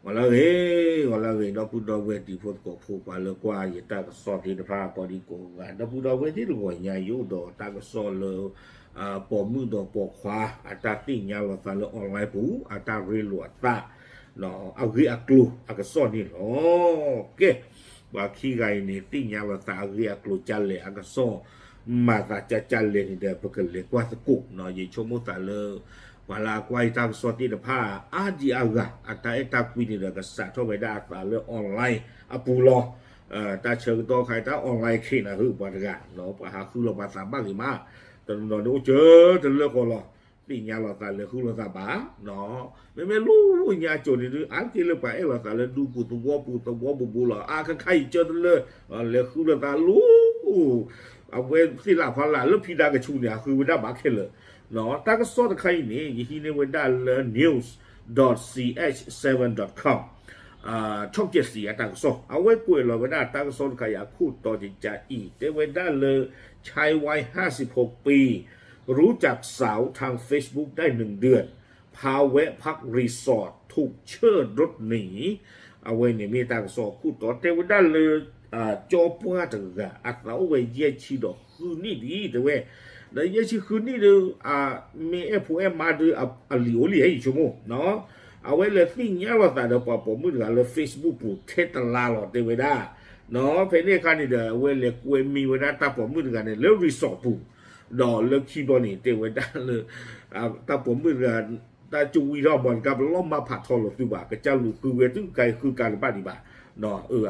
ဂီၤလၢအဂ့ၤ, ဂီၤလၢအဂ့ၤ ဒီပုၢ်ဒီဝဲၢ်တံၤဖိသကိးဖိ ပှၤလၢကွၢ်ယတၢ်ကစီၣ်သ့ၣ်တဖၣ် ကိးဒံကိးဂၤ ဒီပုၢ်ဒီဝဲၢ်သ့ၣ်တဂီၤညါ ယအိၣ်ဒီးတၢ်ကစီၣ်လၢ ပိာ်မုၣ်ဒီးပိာ်ခွါ အတၢ်သ့ၣ်ညါလီၤသးလၢ online ပူၤ အတၢ်ရ့လိာ်အသး အဂ့ၢ်အကျိၤအကစီၣ်န့ၣ်လီၤ. ကဲ, ပှၤခံဂၤအံၤန့ၣ် သ့ၣ်ညါလီၤသးအဂ့ၢ်အကျိၤကလဲၣ် အကစီၣ်မၤသးကလဲၣ်န့ၣ်ဒီး ပကလဲၤကွၢ်သကိး, ယဆိကမိၣ်သးလၢ ပှၤလၢအကွၢ်ယတၢ်ကစီၣ်သ့ၣ်တဖၣ် အါဒံအါဂၤ အတၢ်အဲၣ်တၢ်ကွံန့ၣ်ဒီး ကစးထီၣ်ဝဲဒၣ်အသးလၢ online အပူၤလီၤ. တၢ်ဆၢကတီၢ်ခါ တၢ် online ခ့နၤဟု ပှၤတဂၤ ပှၤဟးဃုလီၤပှၤသးဘၣ်ဂ့ၤမး, တနီၤနီၤန့ၣ်အိၣ်ကၢတလၢာ်ဃီလီၤ. သ့ၣ်ညါလီၤသးလဲၤဃုလိာ်သးဘၣ်, မ့မ့ၢ်လၢညါကၠိၤန့ၣ်ဒုး အါတက့ၢ်လၢပှၤအဲၣ်လီၤသးလၢဒူပူၤသဝီပူၤသဝီဘူးဘူးလီၤ. အခါခါအံၤကၢတလၢာ် လဲၤဃုလိာ်သးလၢ အဝဲသ့ၣ်လၢဖီလာ်လၢဖံဒါကဆူန့ၣ် အဃုဝဲဒၣ်ဘၣ်ခဲလၢာ်. တၢ်ကစီၣ်တခါအံၤန့ၣ် ယဟံးန့ၢ်ဝဲဒၣ်လၢ news dot C H seven dot com ช่องเจ็ดสี အတၢ်ကစီၣ် အဝဲကွဲးလီၤဝဲဒၣ်တၢ်ကစီၣ်တခါအံၤအခိၣ်တီတကးအံၤ တဲဝဲဒၣ်လၢ ชายวัยห้าสิบหกปี รู้จักสาวทางเฟซบุ๊กได้หนึ่งเดือน พาแวะพักรีสอร์ท ถูกเชิดรถหนี အဝဲန့ၣ်မ့ၢ်တၢ်ကစီၣ်အခိၣ်တီ တဲဝဲဒၣ်လၢ ကၠီပှၢ်တဂၤ အသးအိၣ်ဝဲယဲၢ်ဆံဒီးဃုနံၣ်ဒံး တဲဝဲ, ဒီးယဲၢ်ဆံဃုနံၣ်ဒီး မ့ၢ်အဲၣ်ဖိအဲၣ်မါဒီး အလံာ်အိၣ်လံ ယဆိကမိၣ် အဝဲလဲၤသ့ၣ်ညါလီၤသးဒီးပှၤပိာ်မုၣ်တဂၤလၢ Facebook ပူၤ ထဲတလါလီၤ တဲဝဲဒၣ်. ဖဲန့ၣ်အခါန့ၣ်ဒီး အဝဲလဲၤကွဲမံဝဲဒၣ်တၢ်ပိာ်မုၣ်တဂၤန့ၣ် လၢ resort ပူၤ, ဒီးလၢခံဘျီန့ၣ် တဲဝဲဒၣ်လၢ တၢ်ပိာ်မုၣ်တဂၤ တၢ်ကဝံထီၣ်မီၤတကါ ပလီၢ်မၤဖးထီလိာ်သုဘၣ် ကစၢ်လူၤဃုဝဲသုကါဃုကါတဘၣ်ဒံးဘၣ်.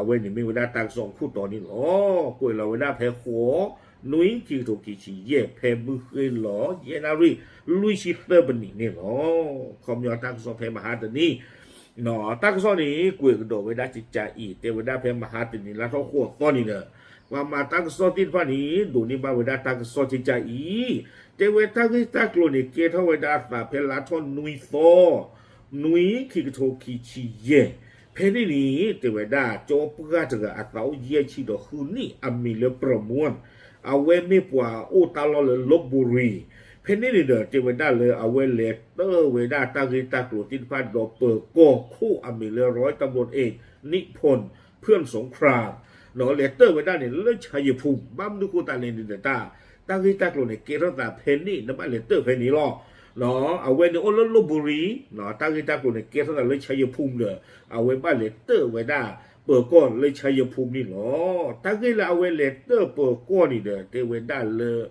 အဝဲန့ၣ်မ့ၢ်ဝဲဒၣ်တၢ်ကစီၣ်အခိၣ်တီန့ၣ်လီၤ. ကွဲးလီၤဝဲဒၣ်ဖဲဃိးနွံ ခံကထိခံဆံယဲၢ် ဖဲမုၢ်ဃ့ၢ်လီၤ ယဲၢ်နၣ်ရံၣ် လွံၢ်ဆံသၢပနံးန့ၣ်လီၤ. ခီပညီတၢ်ကစီၣ်ဖဲမဟါတနံၤ တၢ်ကစီၣ်န့ၣ် ကွဲးကဒီးဝဲဒၣ်ကကးအံၤ တဲဝဲဒၣ်ဖဲမဟါတနံၤလါထီၣ်ဃိးသီန့ၣ်ဒီး ပှၤမၤတၢ်ကစီၣ်သ့ၣ်တဖၣ်န့ၣ် ဒိးန့ၢ်ဘၣ်ဝဲဒၣ်တၢ်ကစီၣ်ကကးအံၤ တဲဝဲတၢ်ဂ့ၢ်တၢ်ကျိၤန့ၣ် ကဲထီၣ်ဝဲဒၣ်အသးဖဲလါထီၣ်နွံသီ နွံ ခံကထိခံဆံယဲၢ် ဖဲန့ၣ်န့ၣ် တဲဝဲဒၣ် ကၠီပှၢ်တဂၤအသးအိၣ်ယဲၢ်ဆံဒီးဃုနံၣ် အမံၤလၢ ပြမွန် အဝဲမ့ၢ်ပှၤအိၣ်တၢ်လီၢ်လၢ လဘ်ဘူရံၤ ဖဲန့ၣ်န့ၣ်ဒီး တဲဝဲဒၣ်လၢအဝဲလဲၤတၢၢ်ဝဲဒၣ်တၢ်ဂ့ၢ်တၢ်ကျိၤသ့ၣ်တဖၣ်ဒီးပၢၤကီၢ်ခိၣ်အမံၤလၢ ร้อยตำรวจเอกนิพนธ์ เพื่อนสงคราม လဲၤတၢၢ်ဝဲဒၣ်န့ၣ်လၢ ชัยภูมิ ဘၣ်မနုၤဃိသတးလဲၣ်န့ၣ်ဒီး တၢ် တၢ်ဂ့ၢ်တၢ်ကျိၤန့ၣ် ကဲထီၣ်သးဖဲန့ၣ်လီၤ. အဝဲန့ၣ်အိၣ်လၢလဘ်ဘူရံၤ တၢ်ဂ့ၢ်တၢ်ကျိၤန့ၣ် ကဲထီၣ်သးလၢ ชัยภูมิ ဒီး အဝဲဘၣ်လဲၤတၢၢ်ဝဲဒၣ် ပၢၤကီၢ်လၢ ชัยภูมิ န့ၣ်လီၤ. တၢ်ဂ့ၢ်လၢအဝဲလဲၤတၢၢ်ပၢၤကီၢ်န့ၣ်ဒီး တဲဝဲဒၣ်လၢ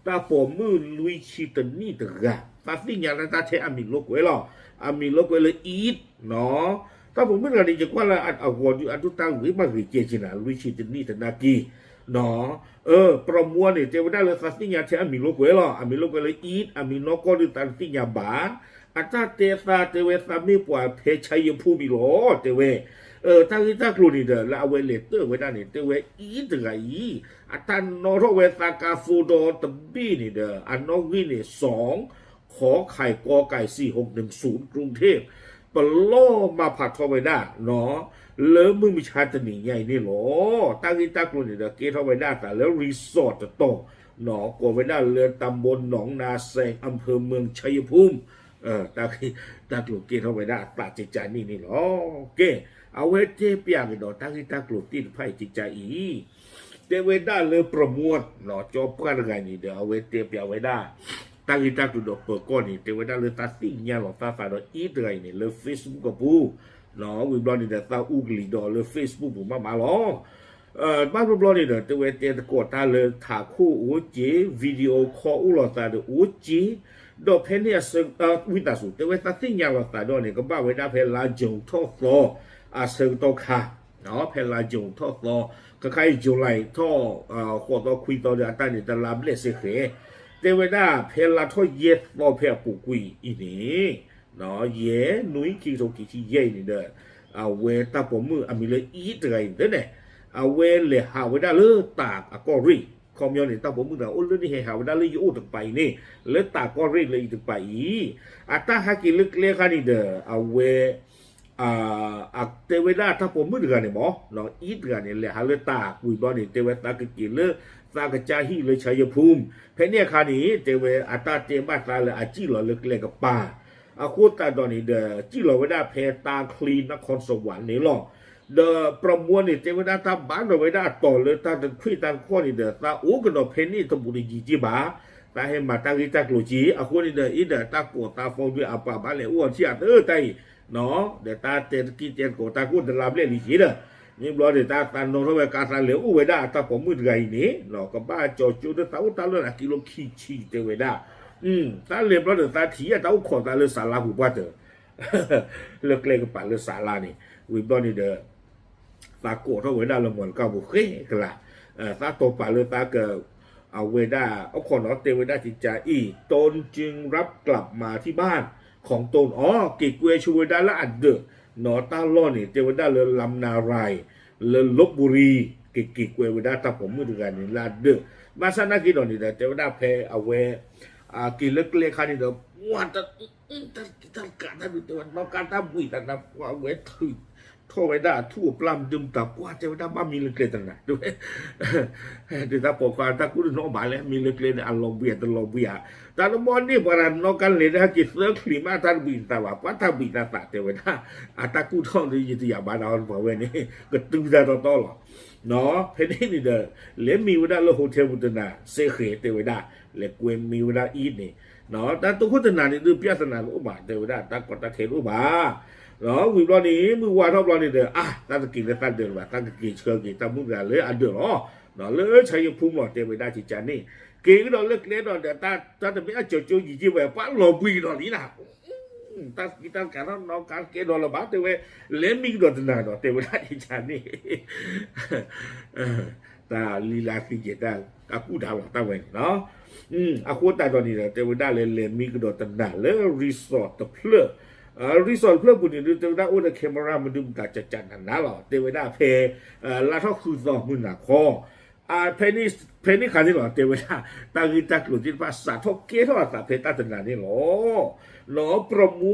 တၢ်ပိာ်မုၣ်လွံၢ်ဆံတနံၣ်တဂၤ သးသ့ၣ်ညါလၢတၢ်ထဲအမံၤလိာ်ကွဲလီၤ. အမံၤလိာ်ကွဲလၢ Eve နီၤ. တၢ်ပိာ်မုၣ်တဂၤန့ၣ် ယကွၢ်လၢအဂီၤဒုး အဒိၣ်တၢ်ဂ့ၤမးဂ့ၤကဲက့ၤနၤ လွံၢ်ဆံတနံၣ်တနာ်က့ နီၤ. ပြမွန်န့ၣ် တဲဝဲဒၣ်လၢသးသ့ၣ်ညါထဲအမံၤလိာ်ကွဲလီၤ. အမံၤလိာ်ကွဲလၢ Eve အမံၤနီၢ်ကီၢ်ဒုးသးတသ့ၣ်ညါဘၣ်. အတၢ်တဲသးတဲဝဲသးမ့ၢ်ပှၤဖဲ ชัยภูมิ အံၤလီၤ တဲဝဲ တၢ်ဂ့ၢ်တၢ်ကျိၤန့ၣ်ဒီး လၢအဝဲလဲၤတၢၢ်ဝဲဒၣ်န့ၣ် တဲဝဲ Eve တဂၤအံၤ အတၢ်နီၣ်ထီၣ်ဝဲသးကါသိဒီတဘ့ၣ်န့ၣ်ဒီး အနီၣ်ဂံၢ်န့ၣ် สอง ขอไข่ ก.ไก่ สี่หกหนึ่งศูนย์ กรุงเทพฯ ပလီၢ်မၤဖးထီၣ်ဝဲဒၣ် နီၤ လၢမုၢ်မဆါတနံၤညါအံၤန့ၣ်လီၤ. တၢ်ဂ့ၢ်တၢ်ကျိၤန့ၣ်ဒီး ကဲထီၣ်ဝဲဒၣ်အသးလၢ resort တတီၤ နီၤ ကိးဝဲဒၣ်လၢ ตำบลหนองนาแซง อำเภอเมืองชัยภูมิ တၢ်ဂ့ၢ်တၢ်ကျိၤကဲထီၣ်ဝဲဒၣ်အသးကကန့ၣ်န့ၣ်လီၤ. ကဲ အဝဲတဲပျးကဒီးတၢ်ဂ့ၢ်တၢ်ကျိၤသ့ၣ်တဖၣ်အံၤကကအံၤ တဲဝဲဒၣ်လၢပြမွန် နီၤ ကၠီပှၢ်တဂၤန့ၣ်ဒီး အဝဲတဲပျးဝဲဒၣ် တၢ်ဂ့ၢ်တၢ်ကျိၤဒီးပၢၤကီၢ်န့ၣ် တဲဝဲဒၣ်လၢသးသ့ၣ်ညါလီၤသးသးဒီး Eve တဂၤအံၤန့ၣ် လၢ Facebook အပူၤ နီၤ ဝံၤဘျီန့ၣ်ဒီး သးအူကလံၤဒီးလၢ Facebook ပူၤမးမးလီၤ. ဘၣ်ဘျီဘျီန့ၣ်ဒီး တဲဝဲတဲသကိးတၢ်လၢထးခိၣ်အိၣ်က့ၤ video call အိၣ်လီၤသးဒီးအိၣ်က့ၤ ဒီးဖဲန့ၣ်အဆၢ ဝံသးစူၤ တဲဝဲသးသ့ၣ်ညါလီၤသးဒီးန့ၣ် ကဘၣ်ဝဲဒၣ်ဖဲလါ June ထီၣ်သီ အဆၢကတီၢ်ခါ ဖဲလါ June ထီၣ်သီ ခဲခါအံၤ July ထီၣ် ဃိးသီခွံသီဒီး အတၢ်န့ၣ် တလါဘျဲၣ်စ့ၢ်ကီး တဲဝဲဒၣ်ဖဲလါထီၣ်ယဲၢ်သီဖဲအပူၤကွံာ်အံၤန့ၣ် ယဲၢ်နွံခံကထိခံဆံယဲၢ်အံၤန့ၣ်ဒီး အဝဲတၢ်ပိာ်မုၣ်အမံၤလၢ Eve တဂၤအံၤန့ၣ် အဝဲလဲၤဟးဝဲဒၣ်လၢတၢ်အကီၢ်ရ့ၣ် ခီပညီန့ၣ် တၢ်ပိာ်မုၣ်တဂၤအိၣ်လၢန့ၣ် ဟဲဟးဝဲဒၣ်လၢယအိၣ်တကပၤအံၤန့ၣ် လၢတၢ်ကီၢ်ရ့ၣ်လၢအံၤတကပၤအံၤ အတၢ်ဟးက့ၤလၢကျဲခါန့ၣ်ဒီး အဝဲ တဲဝဲဒၣ်တၢ်ပိာ်မုၣ်တဂၤန့ၣ်မ့ၢ် Eve တဂၤန့ၣ် လဲၤဟးလၢတၢ်ကွံာ်ဘျီန့ၣ် တဲဝဲသးကက့ၤလၢ သးကစၢ်ဟံၣ်လၢ ชัยภูมิ ဖဲန့ၣ်အခါန့ၣ် တဲဝဲအတၢ်တဲဘၣ်သးလၢအစံၣ်လီၤလၢကျဲကပၤ အဃိသတးဒီးန့ၣ်ဒီး စံၣ်လီၤဝဲဒၣ်ဖဲတၢ်ချံ နခီစဝးန့ၣ်လီၤ. ဒီးပြမူန့ၣ် တဲဝဲဒၣ်တၢ်ဘၣ်ဒီးဝဲဒၣ်အတီၤလၢတၢ်တခွံၣ်တၢ်တခီၣ်န့ၣ်ဒီး သးအိၣ်ကဒီးဖဲန့ၣ်တဘူးတယံၤက့ဘၣ်, သးဟဲမၤတၢ်ဂ့ၢ်တၢ်ကျိၤက့ အဃိန့ၣ်ဒီး အ့ဒီးတၢ်ကိးသးဖီဒုးအပှၤဘၣ်လဲၤအိၣ်အီၤထံၣ်အသၢတၢ်အံၤ ဒီးတၢ်တဲတက့ၢ်တဲတကိးတၢ်ကိၢ်တလါဘျဲၣ်လံက့ဒီး မ့ၢ်ဘျီဒီးတၢ်သးနီၣ်ထီၣ်ဝဲကါသးလဲၤအိၣ်ဝဲဒၣ်အတၢ်ပိာ်မုၣ်တဂၤအံၤန့ၣ် ကဘၣ်ကၠီကၠိဒီးသးအိၣ်တၢ်လၢနၤကံလိခံဆံတဲဝဲဒၣ်, သးလဲၤဘျီဒီးသးထံၣ်အတၢ်အိၣ်ခိးသးလၢစးလါပူၤပှၢ်တၢၢ် လၢကျဲကပၤလၢစးလါန့ၣ် ဝံၤဘျီန့ၣ်ဒီး သးကိးထီၣ်ဝဲဒၣ်လၢမီၢ်လကၣ်ပူၤဃဲကလး, သးတီၤပာ်လၢသးက အဝဲဒၣ်အိၣ်ခိးနီၤ တဲဝဲဒၣ်ကကါအံၤ โต้นจึงรับกลับมาที่บ้านของตน အီၤ က့ၤကွဲဆိဝဲဒၣ်လၢအဒၢး နီၤတၢ်လီၢ်န့ၣ် တဲဝဲဒၣ်လၢလမ်နၤရၤ လၢလဘ်ဘူရံ က့ၤက့ၤကွဲဝဲဒၣ်တၢ်ပိာ်မုၣ်တဂၤန့ၣ်လၢအဒၢး, ဘၣ်ဆၣ်နာ်က့ဒီးန့ၣ်ဒီး တဲဝဲဒၣ်ဖဲအဝဲ က့ၤလၢကျဲခါန့ၣ်ဒီး ပှၤ တၢ်ကးတၢ်ဒုးတဲဝဲ နီၢ်ကါတၢ်ဘှံးသးနၤ ပှၤဝဲထုးထီၣ်ဝဲဒၣ်အထူၣ်အပျၢ်မနုၤမတၤ ပှၤတဲဝဲဒၣ်ဘၣ်မံလၢကျဲတနၤ တဲဝဲ ဒ်တၢ်ပိာ်ခွါတၢ်ကူၣ်တနီၣ်ဘၣ်လဲၣ် မံလၢကျဲန့ၣ် အလီၤဘှံးအတလီၤဘှံးဧါ, တၢ်တမီၢ်န့ၣ် ပှၤတနီၢ်ကါလဲၤဒၣ်က့ၤသၢချံးမး တၢ်တဘှံးနသးဘၣ် ပှၤတၢ်ဘှံးတၢ်သးတဲဝဲဒၣ်, အတၢ်ကူၣ်ထီၣ်ဒီးယတယာ်ဘၣ်နၤဟီတပှၤဝဲန့ၣ် ကတုၤတၢ်တီတီလီၤ. ဖဲန့ၣ်န့ၣ်ဒီး လဲၤမံဝဲဒၣ်လၢ hotel ပူၤတနၤ စဲဃဲၤတဲဝဲဒၣ် လဲၤကွဲမံဝဲဒၣ်အံၤန့ၣ် တၢ်တိခိၣ်တနၤန့ၣ်ဒုး ပျၢ်သနာ်တအိၣ်ဘၣ် တဲဝဲဒၣ် တၢ်ကီတၢ်ခဲတအိၣ်ဘၣ်. ဝံၤဘျီန့ၣ် မုၢ်ဝါထီၣ်ဘျီန့ၣ်ဒီး အါ သးတက့ၤလၢသးဒၢးလၢၤဘၣ် သးကက့ၤဆှၢက့ၤတၢ်မုၣ်တဂၤလၢအဒၢးလီၤ. လၢဆါယဖူမီၢ် တဲဝဲဒၣ်ကကါန့ၣ် က့ၤကဒီးလၢကျဲဒီးဒီး တၢ်တမ့ၢ်အကၠီၤကၠိယံၤက့ဝဲ ပှၤလီၤဘှံးကဒီးလံနၤ တၢ်စံးတၢ်ကးထီၣ်နီၢ်ကါကဲဒီးလၢၤဘၣ် တဲဝဲ လဲၤမံကဒီးတနၤဒီး တဲဝဲဒၣ်ကကါန့ၣ် တၢ်လံလါသံကဲၤတၢ် အကူၣ်တၢ်လီၤတၢ်ဝဲန့ၣ်လီၤ. အဃိသတးဒီးန့ၣ်ဒီး တဲဝဲဒၣ်လၢလဲၤမံကဒီးတနၤလၢ resort တဖျၢၣ်, resort တဖျၢၣ်ပူၤန့ၣ်ဒုး တဲဝဲဒၣ်အိၣ်ဒီး camera မနုၤမတၤကကနၤနၤလီၤ. တဲဝဲဒၣ်ဖဲ လါထီၣ်ဃုသီမုၢ်နၤခီ ဖဲန့ၣ်ခါန့ၣ်လီၤ တဲဝဲဒၣ် တၢ်ဂ့ၢ်တၢ်ကျိၤသ့ၣ်တဖၣ် စးထီၣ်ကဲထီၣ်အသးဖဲတၢ်တနၤန့ၣ်လီၤ. နီၢ်ပြမူ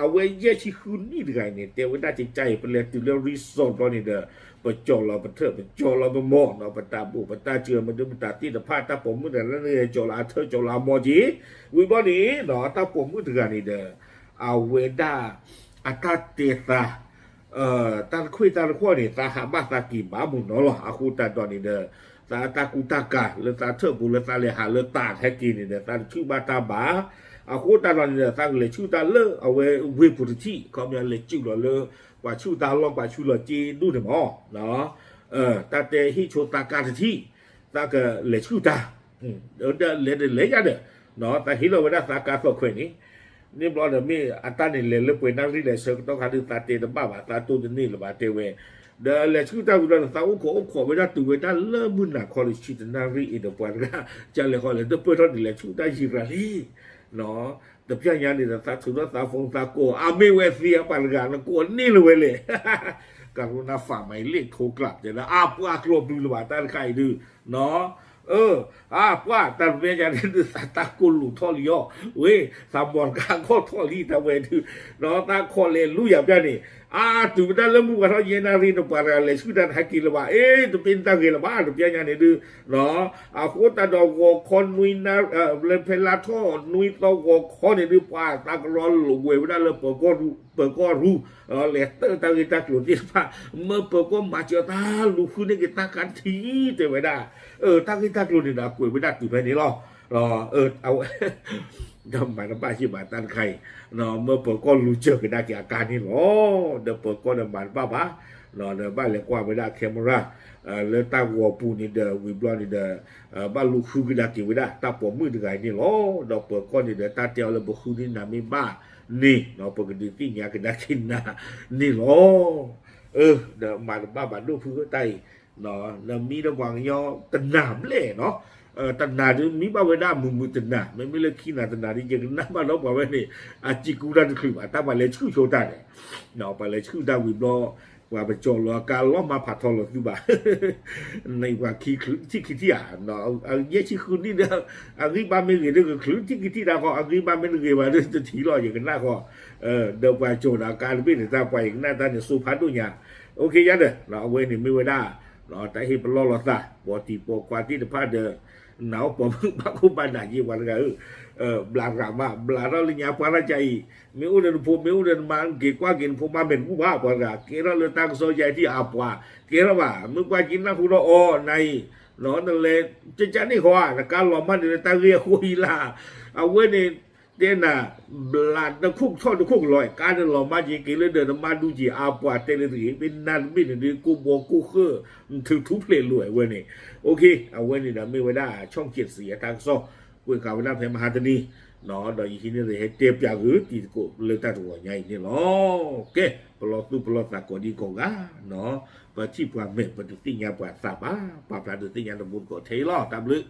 အဝဲယဲၢ်ဆံဃုနံၣ်တဂၤအံၤန့ၣ် တဲဝဲဒၣ်ကကါအံၤ ပလဲၤတုၤလၢ resort ဘျီန့ၣ်ဒီး ပကၠီလီၤပထၢၣ် ပကၠီလီၤပမိၢ် နီၢ် ပတၢ်ဘိၣ်ပတၢ်စၢၤ မနုၤမတၤသ့ၣ်တဖၣ် တၢ်ပိာ်မုၣ်တဂၤလၢနဂဲၤကၠီလီၤအထၢၣ်ကၠီလီၤအမိၢ်က့ၤ ဝံၤဘျီန့ၣ် တၢ်ပိာ်မုၣ်တဂၤန့ၣ်ဒီး အဝဲဒၣ် အတၢ်တဲသး တၢ်တခွ့ၣ်တၢ်တခီၣ်န့ၣ် သးဟးဘၣ်သးက့ၤဘၣ်မုၢ်နီၤလီၤ. အဃိသတးဒီးန့ၣ်ဒီး သးတၢ်ကူတၢ်ကၤလၢသးထၢၣ်ပူၤလၢသးလဲၤဟးလၢတၢ်ဟဲက့ၤန့ၣ်ဒီး သးတဆူၣ်ဘၣ်တၢ်ဘၣ်. အဃိသတးဒီးန့ၣ်ဒီး သးကလဲၤဆူၣ်တၢ်လၢအဝဲဝ့ၢ်ပူၤတထံၣ် ခီပညီလဲၤစုၣ်လီၤလၢ ပှၤဆူၣ်တၢ်လီၢ်ပှၤဆူၣ်လီၤစ့ဒူၣ်န့ၣ်မး တၢ်တဲဟ့ၣ်ဆိသးကါတထံၣ် သးကလဲၤဆူၣ်တၢ် ဒီးလဲၤတလဲၤယါဒီး သးဟ့ၣ်လီၤဝဲဒၣ်သးကါသီၣ်ခွဲးန့ၣ် န့ၣ်ဘျီဒီးမ့ၢ်အတၢ်န့ၣ်လဲၤလၢပှဲၤနၣ်ရံၣ်လဲၤဆၢကတီၢ်ခါဒုး သးတဲတဘၣ်ဘၣ် သးတိၢ်တန့ၢ်လၢၤဘၣ်တဲဝဲ ဒီးလဲၤဆူၣ်တၢ်ဝံၤဒီး သးအိၣ်ခိးအိၣ်ခိးဝဲဒၣ်တုၤဝဲဒၣ်လၢမုၢ်နၤခီလၢဆံတနၣ်ရံၣ်အံၤဒီးပှၤတဂၤ ကလဲၤဃီလဲၤတပၢၢ်ထီၣ်န့ၣ် လဲၤဆူၣ်တၢ်ယံၤရၤလံ တပျၢ်ညါန့ၣ်ဒီး သးထုးထီၣ်သး phone သးကိး အမ့ၢ်ဝဲသ့အပှၤတဂၤ နကိးန့ၢ်လၢၤဝဲလဲၣ် ကရူၢ်နၢ် ฝากหมายเลขโทรกลับ တဲဒၣ် အပှၤကျိာ်ဘျုးလၢၤဘၣ်တၢ်တခါအံၤဒုး အၢ အပှၤတၢ်တပျၢ်ညါန့ၣ်ဒုး သးတၢ်ကိၢ်လိာ်ထီၣ်လံအီၤ ဝ့ သးမီၢ်တခါခီၣ်ထီၣ်လံတၢ်ဝဲဒုး သးခီၣ်လဲၤလူယၤပျၢ်န့ၣ် အါ တုၤဝဲဒၣ်လၢမုၢ်ဝါထီၣ်ယဲၢ်နၣ်ရံၣ်န့ၣ် ပှၤတဂၤလဲၤဆူၣ်တၢ်တဟဲက့ၤလၢၤဘၣ် အ့ တမ့ၢ်တၢ်ဂ့ၤလၢၤဘၣ် တပျၢ်ညါန့ၣ်ဒုး အဃိသတးဒီးဂီၤခီနွံနၣ် လၢဖဲလါထီၣ်နွံသီဂီၤခီန့ၣ်ဒုး ပှၤသးကရီလိာ်ဝဲဝဲဒၣ်လၢပၢၤကီၢ်ရူၢ် ပၢၤကီၢ်ရူၢ် လဲၤတၢၢ်တၢ်ဂ့ၢ်တၢ်ကျိၤသ့ၣ်တဖၣ် မၢပၢၤကီၢ်မၤစၢၤတၢ်လူၤဃုန့ၢ်က့ၤတၢ်ကါတထံၣ် တဲဝဲဒၣ် တၢ်ဂ့ၢ်တၢ်ကျိၤန့ၣ်ဒီး ကွဲးဝဲဒၣ်တုၤဖဲန့ၣ်လီၤ အဝဲ ဒီးမၤတဘၣ်ယံာ်ဘၣ်တၢ်တခါအံၤ မၢပၢၤကီၢ်လူၤစၢၤကဒါက့ၤအကါန့ၣ်လီၤ ဒီးပၢၤကီၢ်ဒီးမၤတဘၣ်ဘၣ် ဒီးဘၣ်လဲၤကွၢ်ဝဲဒၣ် camera လၢတၢ်ဂီၤပူၤန့ၣ်ဒီး ဝံၤဘျီန့ၣ်ဒီး ဘၣ်လူၤဃုကဒါက့ၤဝဲဒၣ် တၢ်ပိာ်မုၣ်တဂၤအံၤန့ၣ်လီၤ ဒီးပၢၤကီၢ်န့ၣ်ဒီး တၢ်တဲအီၤလၢပဃုန့ၢ်နၤမ့ၢ်ဘၣ်န့ၣ် ပကဒုးသ့ၣ်ညါကဒါက့ၤနၤန့ၣ်လီၤ ဒီးမၤတဘၣ်ဘၣ်ဒိၣ်ဖုတၢ်အံၤ နမံဒီးပှၤကညီတနၤဘျဲၣ်နီၤ တနၤဒုးမံဘၣ်ဝဲဒၣ်မုာ်မုာ်တနၤ မ့မ့ၢ်လၢခံနၤတနၤဒုး ယကနၣ်ဘၣ်ဒီးပှၤဝဲန့ၣ် အစံးကူတၢ်တချုးဘၣ် တၢ်ပှၤလဲၤဆူၣ်ဆိတၢ်န့ၣ် ပှၤလဲၤဆူၣ်တၢ်ဝံၤဘျီ ပှၤပကၠီၤလီၤအကါလီၤမၤဖးထီလီၤသုဘၣ် နံၣ်ပှၤခံချုးထံၣ်ခံထံၣ်ဧါ ယဲၢ်ဆံဃုနံၣ်ဒီး အဂံၢ်ဘါမ့ၢ်ဂ့ၤဒုးကချုးထံၣ်ခံထံၣ်တၢ်ဃီ အဂံၢ်ဘါမ့ၢ်တဂ့ၤဘၣ်ဒုးတထံၣ်လီၤ ယကနၣ်ဃီ ဒီးပှၤကၠီၤဒီးအကါတဘ့ၣ်န့ၣ် တၢ်ပှၤယကနၣ်တၢ်န့ၣ် စိဖးဒိၣ်ညါ အိၣ်ခ့ယါဒီး အဝဲန့ၣ်မ့ၢ်ဝဲဒၣ် တၢ်ဟ့ၣ်ပလီၢ်လိာ်သး ပိာ်တံၤပိာ်ခွါသ့ၣ်တဖၣ်ဒီး နအိၣ်ပိာ်မုၣ်ဘၣ်ခိၣ်ဘၣ်နၤယ့ၢ်ပှၤတဂၤဧၢ ဘျးရးမး ဘျးထီၣ်လၢညါပှၤတၢ်ကါအံၤ, မ့ၢ်အိၣ်ဒီးနဖိ မ့ၢ်အိၣ်ဒီးနမါ က့ၤကွၢ်က့ၤနဖိမါမဲာ်တဘူၣ်ဘၣ် ပှၤတဂၤ ကဲထီၣ်လၢတၢ်ကစီၣ်ယါအံၤထံၣ်အပှၤ ကဲထီၣ်ဘၣ် မ့ၢ်ပှၤက့ၤနၢ်ဟူဒီးအီၤနၤအံၤ နလဲၤ ကကန့ၣ်ဃီဧါ နကါလီၤမၢ်န့ၣ်လၢတၢ်ဂ့ၢ်အဃိအံၤလၢ် အဝဲန့ၣ် တဲနၤ ဘျးတခိၣ်ထီၣ်တခိၣ်ကလီၤ ကါန့ၣ်လီၤမၢ်က့ၤ က့ၤလၢဒၢးနမါဒူက့ၤ အပှၤတဲလၢတဂ့ၤ မ့ၢ်နၢ်တဘ့ၣ်န့ၣ်ဒုး ကိၣ်ဘီကိၣ်ဃၢၣ် နထုးထူဖျဲးလိာ်ဝဲန့ၣ် အဝဲန့ၣ်ဒီးမ့ၢ်ဝဲဒၣ် ဆီၣ်ကၠံၣ်သံအတၢ်ကစီၣ် ကွဲးဃာ်ဝဲဒၣ်ဖဲမဟါတနံၤ ဒီးယဟံးန့ၢ်ရဟဲတဲပၠးဂုာ်တံၤသကိးလၢတၢ်တဂီၤညါအံၤန့ၣ်လီၤ. ကဲ ပလီၢ်သူၣ်ပလီၢ်သးကိးဒံကိးဂၤ ပထံၣ်ပှၤမဲာ် ပတသ့ၣ်ညါပှၤသးဘၣ် ပာ်ဖျါဒုးသ့ၣ်ညါတဘိသကိးထဲအံၤလီၤ. တၢ်ဘျုး